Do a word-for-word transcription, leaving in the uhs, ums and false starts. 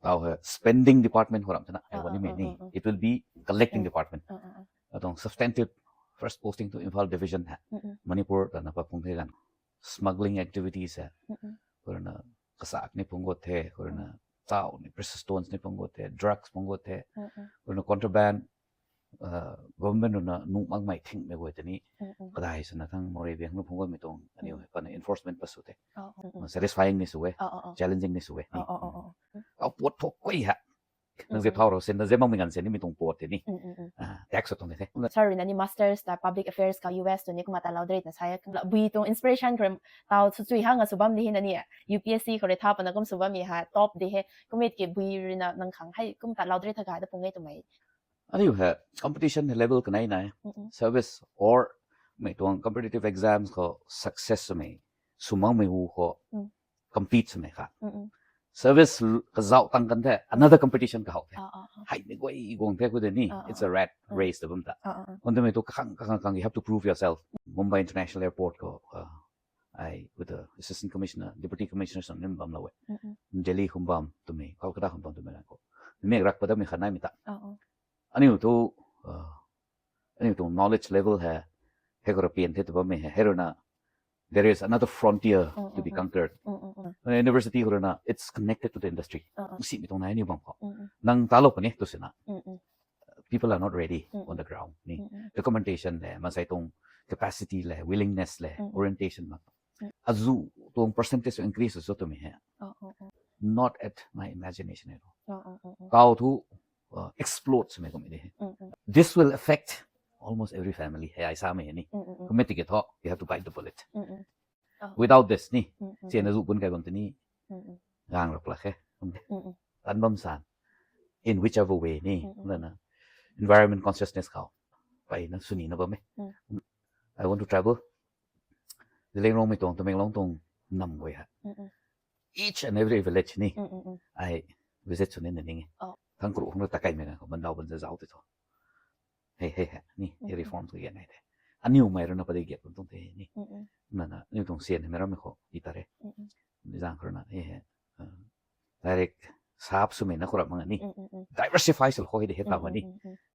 Tau hei spending department khou ram thena ai wani mei ni. It will be collecting department. Atuang substantive first posting to Imphal division hei Manipur ta na pa phung the gan. Smuggling activities hei. Khou rui na kasak ni phung got the, khou rui na tau ni precious stones ni phung got the, drugs phung got the, khou rui na contraband, government rui na nuh makmei thingmei guay tei ni kadai swna thang Moreh biang nu phung got mei tuang aniu hei pana enforcement pa sw the. Satisfying ni sw e, challenging ni sw e. Au pot thok koi ha. Nang zip thau rou sin na zip makmei ngan sin ni mi tuang pot tei ni tax sw tuang ni the. Sir rui na ni masters ta public affairs khou U S tu ni kumna ta lau dre na sa e. Bui tuang inspiration khou rui tau sw chui hang a sw bam di hei na ni U P S C khou rui tha pana kum sw bam mi hei top di hei. Kumit ki bui rui na nang khang hei kum ta lau dre tha ga da pung e twmei. Aniu hei competition hei level kanei nai. Service or mei tuang competitive exams khou success swmei, sw makmei hu khou compete swmei kha. Service kazauh tang kan the, another competition kahou the. Hei mei guay guang the khou de ni, it's a rat race ta bam ta. Kum twmei tu kakhang kakhang khang you have to prove yourself. Mumbai International Airport khou ai with the assistant commissioner, deputy commissioner swna nim bam lou e. Delhi khum bam twmei, Kolkata khum bam twmei khou mei rak padamei kha naimei ta. Aniu tu aniu tuang knowledge level hei hei khou rui pian the tw bammei hei hei rui na there is another frontier to be conquered. University khou rui na it's connected to the industry. Simei tuang nai aniu bam khou nang talou puni tu sina people are not ready on the ground ni. Documentation le, mansei tuang capacity le, willingness le, orientation mak azu tuang percentage increase sw twmei hei not at my imagination at all. Kau thu explode swmei kum de. This will affect almost every family hei ai samei ni. Kumna tiki thu you have to bite the bullet. Without this ni, sian azu bun kai bam tei ni gang rap lak khe. Tan bam san in whichever way ni, kumna environment consciousness khou peyna sw nina bam e. I want to travel. Zeliangrong mei tuang, Tamenglong tuang nam guay ha each and every village ni ai visit sw nina ning e. Thang kru khang ta kaimei na khou bandau ban za zauc tei thu hei hei hei ni reforms ka giat nai the. Aniu mei rui na padei giat bam tuang the ni. Nana aniu tuang sian hei mei rammei khou i ta re. Zang khou rui na hei hei direct sap swmei na khou rap mak ni, diversify sw khou hei de hei ta ni.